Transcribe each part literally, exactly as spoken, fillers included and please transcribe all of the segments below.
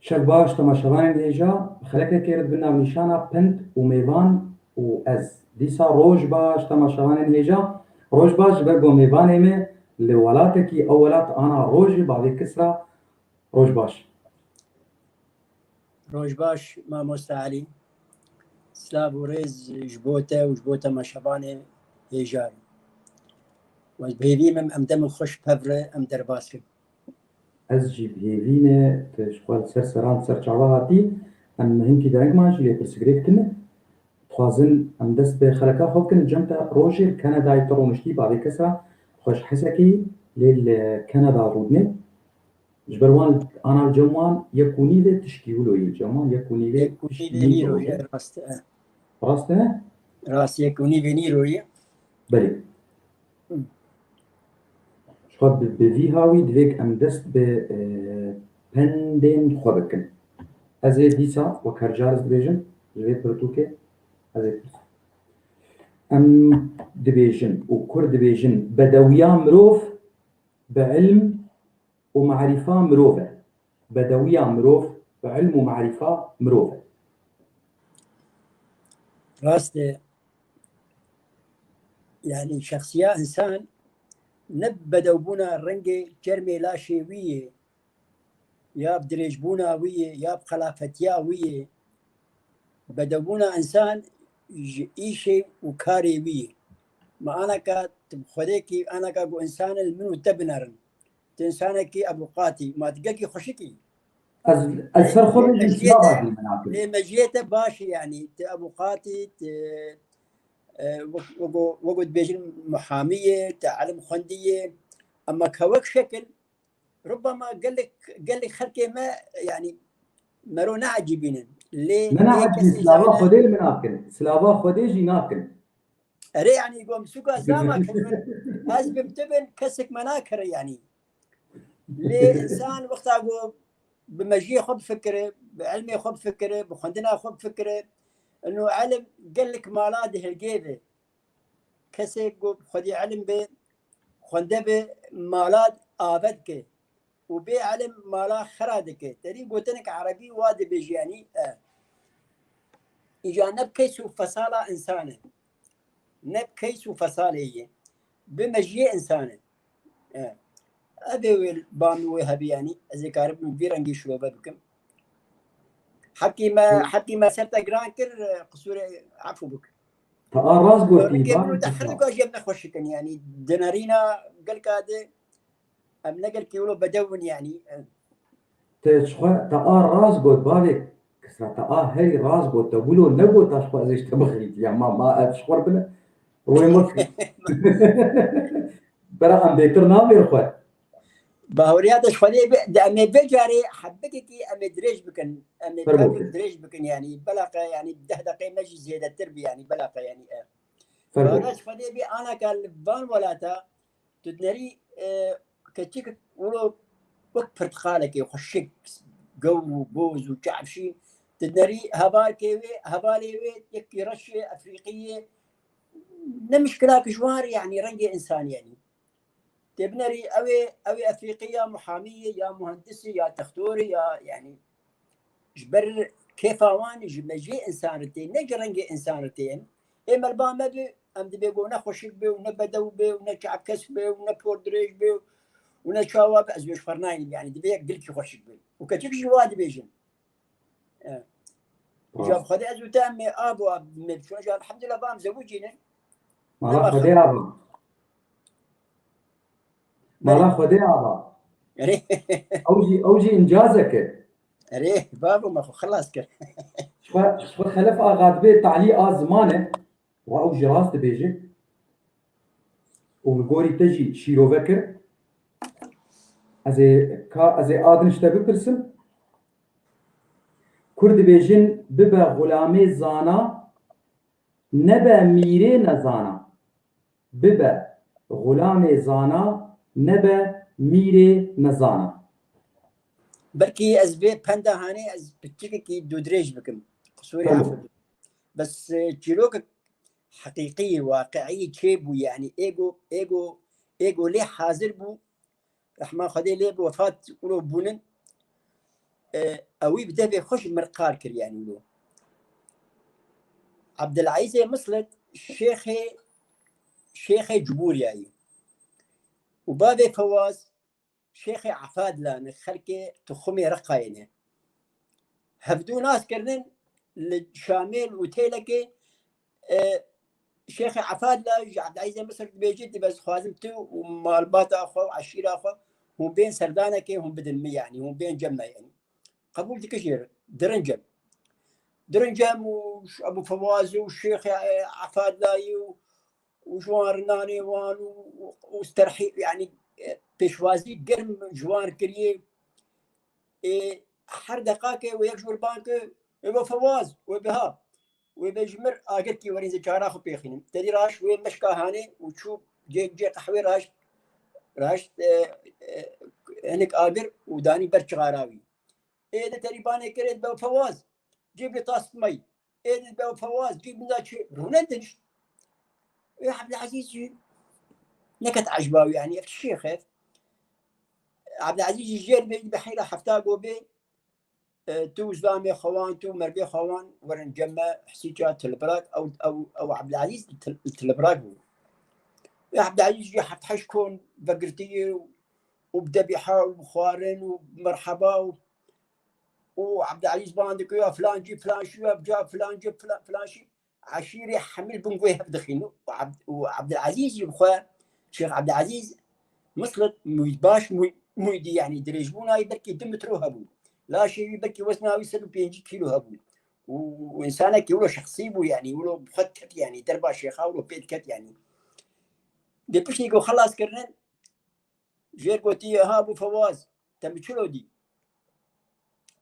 Şev baş temaşevanên hêja, xelekekê re bi navnîşana Pind û Mêvan û ez. Dîsa roj baş temaşevanên hêja, roj baş ji ber ku mêvanê me li welatekî ew welat ana rojê bavê Kisra. Roj baş. Roj baş, mamoste Elî. Silav û rêz ji bo te û ji bo temaşevanê hêja re. Wez bi hêvî me em demê xweş pev re em derbas kin. Ez jî bi hêvî me, tu ji xwe li ser seran ser çava hatî. Em hinkî derengman jî lê pirsigirêk tune. Dixwazin em dest bi xeleka xwe bikin. Cem te rojê li Kanadayê tu rûniştî bavê Kisra, xwe ji Hesekê lê li Kanada rûdine. Ji ber wan ana li cem wan yek û nîvê tişkî wilo yê li cem wan yek û nîvê Yek û tişkî nîvê nîro nîro ye, ye. Rast e. Rast e? Rast, yek û nîvê nîro ye. Belê. Hı. Ji xwe bi, bi vî hawî divê em dest bi, e, pendên xwe bikin. Ez ê dîsa wek her car ez dibêjim, ji vê pirtûkê ez ê pirsim. Em dibêjin û kur dibêjin bedewiya mirov bi ilm û marîfa mirov e. Bedewiya mirov bi ilm û marîfa mirov e. Rast e. Yani şexsiya insan ne bedewbûna rengê çermê laşê wî yê, ya bi dirêjbûna wî yê, ya bi qelafetiya wî yê. Bedewbûna insan ji îşê û karê wî yê. Ma anaka tu bi Xwedê kî, anaka ku insan in min û te binerin. Tu insanekî ebûqatî, ma tu gelkî xweşikî. Ez, ez ser xwe bêjim, mejiyê silav te, hatî min nakim. Lê mejiyê te baş e, yanî tu ebûqatî, tu, e, wek, wek, wek dibêjin muhamî ye, tu elim xwendî ye. Ema ka wek şekil, rubama gelek, gelek xelkê me, yanî mero neecibînin. Lê Ne lê neecibî, kesê silava zana Xwedê li min nakin. Silava Xwedê jî nakin. Erê, yanî gom suka zama kirin, ez bim tu bin, kesek me nakire yanî. Lê insan wexta ku bi mejiyê xwe bifikire, bi ilmê xwe bifikire, bi xwendina xwe bifikire, ino ilim gelek mala dihilgê be. Kesê ku xwedî ilim be, xwende be, mala ave dike. Û bê ilim mala xera dike. Terî gotinek erebî wa dibêje, yanî, e, îca ne bi keys û fesala însan e. Ne bi keys û fesalê ye. Bi mejiyê însan e. E. Ev ê wê ba min wê hebî, yanî ez ê karibim vî rengî şirove bikim. Hepkî me, hepkî me ser te giran kir, e, qisûrê efû bik. Te a rast gotî, Rengê ba min û te her duka jê nexweşikin, yanî dinerîna gelka de. Em ne gelkî wilo bedew in, yanî, em. Te ji xwe, te a rast got, bavê Kisra, te a herî rast got, te wilo negota ji xwe ez ê ji te bixîtiya, ma, ma ev ji xwe bine. Wê min bera em bêtir nabê xwe. Bahuriya te ji xwe lê be, de em ê vê carê hebikekî em ê dirêj bikin. Em ê Fermo. Pevek dirêj bikin, yanî, belaqe, yanî, deh deqê me jî zêdetir bi, yanî, belaqe, yanî, e. Fermo. Bahuriya ji xwe lê be, anaka li van welata, Tu dinerî, e, keçik wilo wek pirtixalekê xweşik, gewr û boz û çavşî. Tu dinerî hevalkê wê, hevalê wê yekî reş e, efrîqî ye. Ne mişkilak ji wan re, yanî rengê însanî, yanî. Tê binerî ew ê, ew ê efrîqî ya muhamî ye, ya muhendis e, ya textor e, ya, yanî. Ji ber kêfa wan ji mejiyê însan re tê, ne ji rengê însan re tê. Ê me li ba me be, em dibê ku ne xweşik be û ne bedew be û ne çavkesk be û ne pordirêj be û ne çawa be, ez wê ji xwe re nayînim, yanî divê yek gilkî xweşik be. Û keçik jî wa dibêjin. E. Rast. Îca bi Xwedê ez û te em ê av û av me biçûn. Îca elhamdulillah ba em zewicînin. Mala Xwedê ava. Mala Xwedê ava. Erê. Ew jî, ew jî încazek e. Erê, bavo, me xwe xilas kir. Ji xwe, ji xwe Xelef Axa dibê talî a ziman e. Wa ew jî rast dibêje. Û li gorî te jî şîrove kir. Ez ê ka, ez ê a din ji te bipirsim. Kur dibêjin, bibe xulamê zana, nebe mîrê nezana. Bibe xulamê zana, nebe mîrê nezana. Belkî ez vê penda hanê ez piçikekî dûdirêj bikim. Qisûrê Tamam. Efû. Bes, e, çîrokek heqîqî, waqiî çêbû, yanî êgo, êgo, êgo lê hazir bû. Rehma Xwedê lê bi wefat û bûnin. e, ewî bi devê xwe ji mir qal kir, yanî wilo. Abdilazîzê Mislit şêxê, şêxê Cibûriyayî. Û bavê Fewaz şêxê Efadla ne, xelkê tuxumê Reqayê ne. Hevdû nas kirinin li Şamê li otêlekê, e, şêxê Efadla ji Abdilazîzê Misir dibêje, dibê ez dixwazim tu û malbata xwe û eşîra xwe hûn bên serdanekê, hûn bidin min, yanî hûn bên cem me, yanî. Qebûl dike jê re. Dirin cem. Dirin cem û Ebu Fewaz û şêxê, e, Efadlayî û, û ji wan re nanê wan û, û, û sterhî, yanî, e, pêşwazî germ ji wan re kiriye. Ê, her deqakê wê yek ji wir ban ke, wê be Fewaz, wê be ha. Wê be ji mir agirkî werî zê çara xwe pêxînim. Tedî raş wê meşka hanê û çû cê, cê qehwê raş, raş, e, e, hinik agir û danî ber çixara wî. Ê de terîbanê kir, ê de be Fewaz. Cî bi tas mayî. Ê de be Fewaz, cî bi da çi? Rûne dinişt. Ê Abdilazîz jî neket ecba wî, yanî ev şêx e. Abdilazîz jî jêr bê, bi heyra hefta go bê, e, tu û zilamê xwe wan, tu û mervê xwe wan werin cem me, Hesîça Tilbrak, ew, ew, ew Abdilazîz Til-, Tilbrak bû. Ê Abdilazîz jî heft heşt kon vegirtiye û, û bi debîha û bi xwarin û bi merheba û û Abdilazîz ban dike ya filancî, filanşî, ya ca filancî, filan, filanşî. Eşîrê hemî li bin guhê hev dixîn. Û Abd-, û Abdilazîz jî bi xwe, Şêx Abdilazîz Mislit mûy baş mûy, mûy dî, yanî dirêjbûna wî belkî du metro hebû. Laşê wî belkî wezna wî sed û pêncî kîlo hebû. Û, û însanekî wilo şexsî bû, yanî wilo bi xwe diket, yanî derba şêxa wilo pê diket, yanî. Dê piştî ku xelas kirinin, Jêr gotiye, ha Bû Fewaz, te min çilo dî?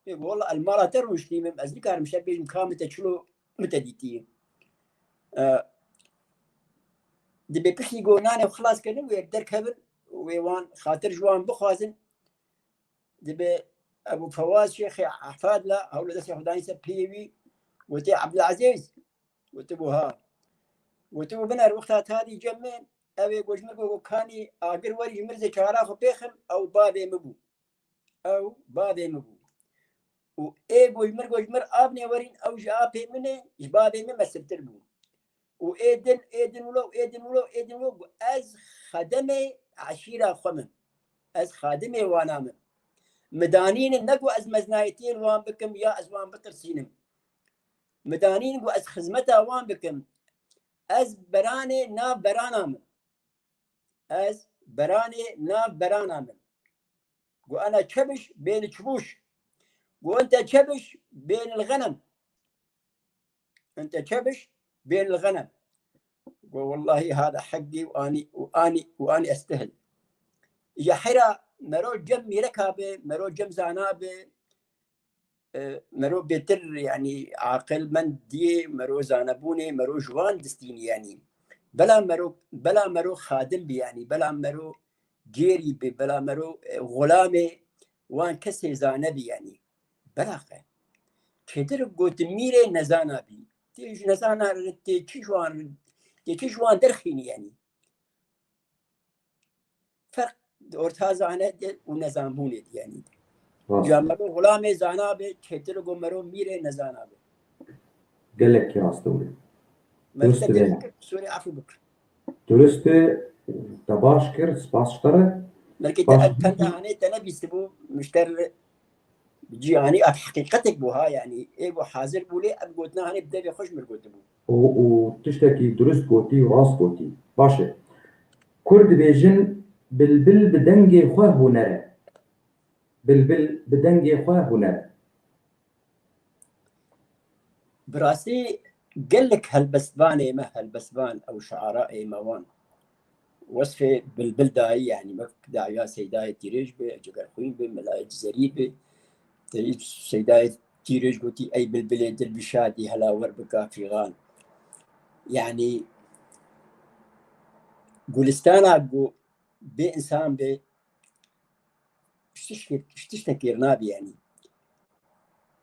Ê, wela ez li mala te rûniştî me, ez nikarim ji te bêjim ka min te çilo, min te dîtiye. E, dibê piştî ku nanê xwe xilas kirin, wê derkevin, wê wan xatir ji wan bixwazin. Dibê Ebû Fewaz Şêxê Efadla hewle destê xwe danî ser piyê wî, gotiye, Ebdulezîz, Gotibû, ha. Gotibû, biner wexta ta dî cem min, ew ê ku ji min got, kanî agir werî ji min zê çara xwe pêxim, ew bavê min bû. Ew bavê min bû. Û ê ku ji min got, ji min avnê werîn, ew ji apê min e, ji bavê min mesiltir bû. Û ê din, ê din wilo, ê din wilo, ê din wilo, got, ez xedemê eşîra xwe min. Ez xadimê wana min. Min danînin ne ku ez meznayetiyê li wan bikim ya ez wan bitirsînim. Min danîn ku ez xizmeta wan bikim. Ez beranê nav berana min. Ez beranê nav berana min. Got, ena çebiş bêni çibûş. Got, ente çebiş bêni li xenem. Ente çebiş bêni li xenem. Got, wellahî hada heqî û anî, û anî, û anî estihil. Ya hera mero cem mîreka be, mero cem zana be, e, mero bêtir, yanî aqilmendiyê, mero zanebûnê, mero ji wan distînî, yanî. Bela mero, bela mero xadim bî, yanî, bela mero cêrî bî, bela mero, e, xulamê wan kesê zane bî, yanî. Belaxe. Çêtir gotin mîrê nezana bî. Tê ji nezana re, tê çi ji wan, tê çi ji wan derxînî, yanî. Ferq di orta zane de û nezanbûnê de, yanî. Rast e. Ya mero xulamê zana be, çêtir ku mero mîrê nezana be. Gelekî rast e wê. Durust e. Sorê, efû bik. Durust e, te baş kir, spas ji te re. Belkî te ev penda hanê te nebîstibû, min ji te re Cîhanî ev heqîqetek bû ha, yanî ê ku hazir bû lê ev gotina hanê bi devê xwe ji mir gotibû. Û, û tiştekî durust gotî û rast gotî. Baş e. Kurd dibêjin, bilbil bi dengê xwe huner e. Bilbil bi dengê xwe huner e. Bi rastî gelek helbestvanê me, helbestvan ew şiara ê me wan. Wesfê bilbil dayî, yanî wek dawiya Seydayê Tîrêj be, Cegerxwîn be, Melayê Cizerî be. Te Seydayê Tîrêj gotî, ey bilbilê dil bi şadî hela wer bika fîxan. Yanî gulistana ku bê însan be, ji tiştekê, ji tiştekê nabî, yanî.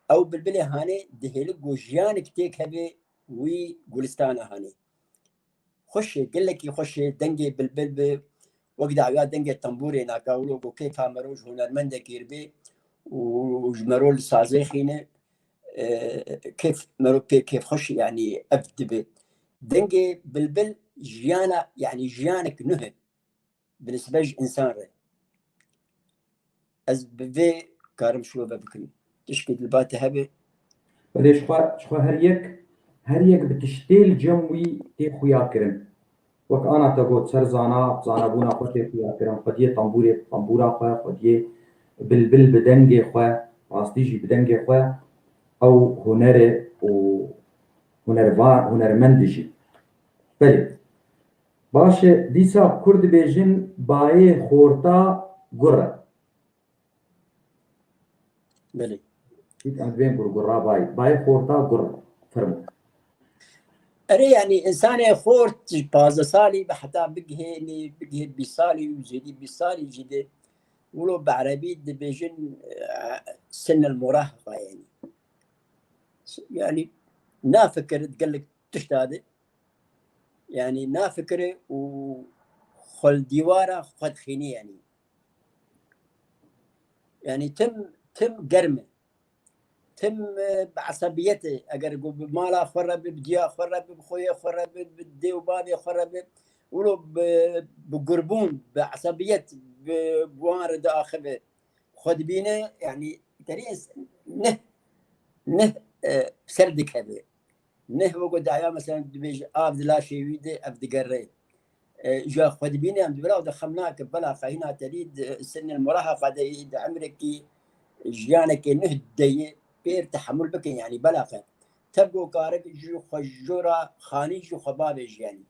Ew bilbilê hanê dihêli ku jiyanek têk hebe wî gulistana hanê. Xweş e, gelekî xweş e, dengê bilbil bi, wek dawiya dengê tembûrê naka wilo ku keyfa mero ji hunermendekî re bê, û ji mero li sazê xîne, e, kêf, mero pê kêfxweş, yanî ev dibe. Dengê bilbil jiyana, yanî jiyanek nuh e bi nisbe ji însan re. Ez bi vê karim şirove bikim. Tişkî li ba te hebe? Belê, ji xwe, ji xwe her yek, her yek bi tiştê li cem wî tê xuya kirin. Wek ana te got, ser zana, zanabûna xwe tê xuya kirin, xwediyê tembûrê, tembûra xwe, xwediyê bilbil bi dengê xwe, rastî jî bi dengê xwe, ew huner e û hunerva-, hunermend e jî. Belê. Baş e, dîsa Kurd dibêjin bayê xorta gur e. Belê. Dît em dibên gur, gurra bayê. Bayê xorta gur e. Fermo. Erê, yanî, însanê xort ji pazdeh salî bi heta bigihênî, bigihê bîst salî û zêdî bîst salî jî de, wilo bi erebî dibêjin, e, sinnil murahiqa, yanî. Yanî, nafikir gelek tişta de. Yanî, nafikire û xwe li dîwara xwe dixînî, yanî. Yanî, tim, tim germ e. Tim, e, bi esebiyet e. Eger ku bi mala xwe re be, bi diya xwe re be, bi xweyê xwe re be, bi dê û bavê xwe re be, wilo bi, bi gurbûn, bi esebiyet, bi, bi wan re diaxive. Xwe dibîne, yanî, terî ins-, neh, neh, e, ser dikeve. Neh weko daya, mesela, dibêje, av di laşê wî de, ev digere. E, ja xwe dibîne, em dibêje, ew de xem nake, belaxe, hîna terî di sinnil murahiqa de yî, di emrekî jiyanekê nuh de yî, pêr tehemûl bikin, yanî, belaxe. Tevgo karik ji xwe jora xanî ji xwe bavêje, yanî.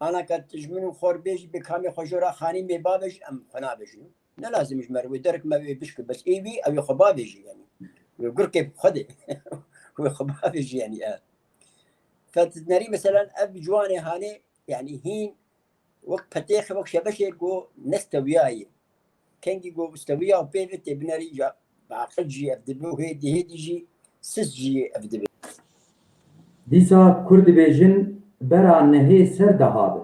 Ana ka tu ji min û xor bêjî, bi kamê xwe jora xanî mê bavêje, em xwe nabêjin. Ne lazim ji me re wê derek me wê bişkir, bes ê wî, ew ê xwe bavêjî, yanî. Wê gurkê xwe de. Wê xwe bavêjî, yanî, e. Fetnerî, meselen, ev ciwanê hanê, yanî, hîn wek petêxe, wek şebeşê ku nestewiyayê. Kengî ku stewiya û pê ve tê binerî, ya bi aqil jî ev dibe û hêdî hêdî jî sis jî ev dibe. Dîsa Kurd dibêjin, bera nehê ser dihabe.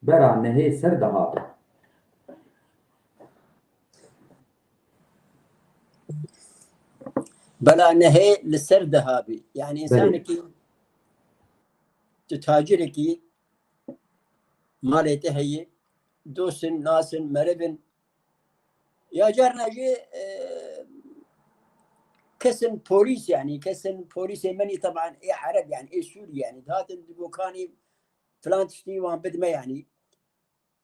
Bera nehê ser dihabe. Bela nehê li ser dihabe. Yanî, belê, însanekî, tu tacirekî, malê te heye, dost in, nas in, meriv in. Ya carna jî, e, kesin polîs, yanî, kesin polîsê menî, teban ê Ereb, yanî, ê Sûrî, yanî, dihatin digokanî filan tiştî wan bidime, yanî.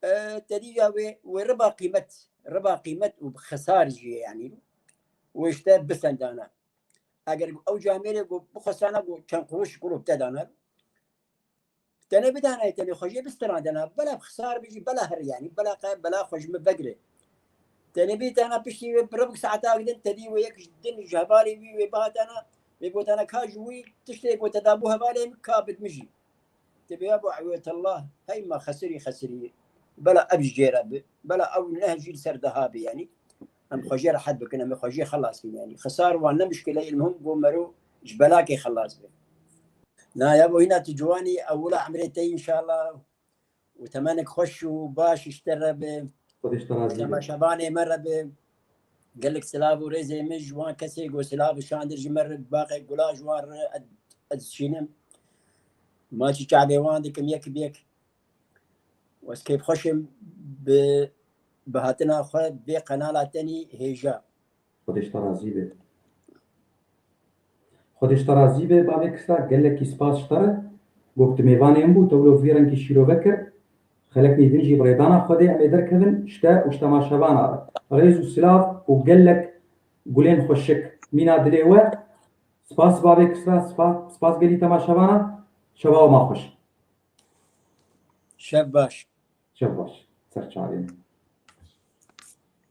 E, te dî ya wê, wê riba qîmet, riba qîmet û bi xesar jî ye, yanî. Wê ji te bisendana. Eger ew camêrê ku bixwestana ku çend quruş ku te dana, tenê bidana, tenê xwe jê bistirandana, bela bi xisar bijî, bela her, yanî, bela qe, bela xwe ji min vegire. Tenê bî tana piştî wê bi ribik saeta din, te dî wê yek ji din ji hevalê wî wê bihatana, wê gotana ka ji wî tiştê ku te dabû hevalê min ka bidmijî. Te bê ya bo ewêtellah, hey ma xesirî, xesirî. Bela ev ji jê re bi, bela ew neh jî li ser diha bi, yanî. Em xwe jê rehet bikin, em ê xwe jê xelas bikin, yanî. Xisar wan ne muşkile, ilmuhim ku mero ji belakê xelas be. Na ya bo hîna tu ciwanî, ewila emrê te înşallah. Û temenek xweş û baş ji te re be. Xwedê ji te razî be. Temaşevanê me re be. Gelek silav û rêzê min ji wan kesê ku silav û şandir ji me re, baqê gula ji wan re ez, ez dişînim. Maçî çavê wan dikim yek bi yek. Ez kêfxweş im bi, bi hatina xwe vê qenala tenî hêja. Xwedê ji te razî be. Xwedê ji te razî be, bavê Kisra, gelekî spas ji te re. Got tu mêvanê min bû, te wilo vî rengî şîrove kir. Xelek nîvin jî bi rêdana Xwedê em ê derkevin, ji te û ji temaşevana re. Rêz û silav û gelek gulên xweşik. Mîna dilê we. Spas bavê Kisra, spa-, spas gelî temaşevana. Şeva we ma xweş. Şev baş. Şev baş. Ser çavên.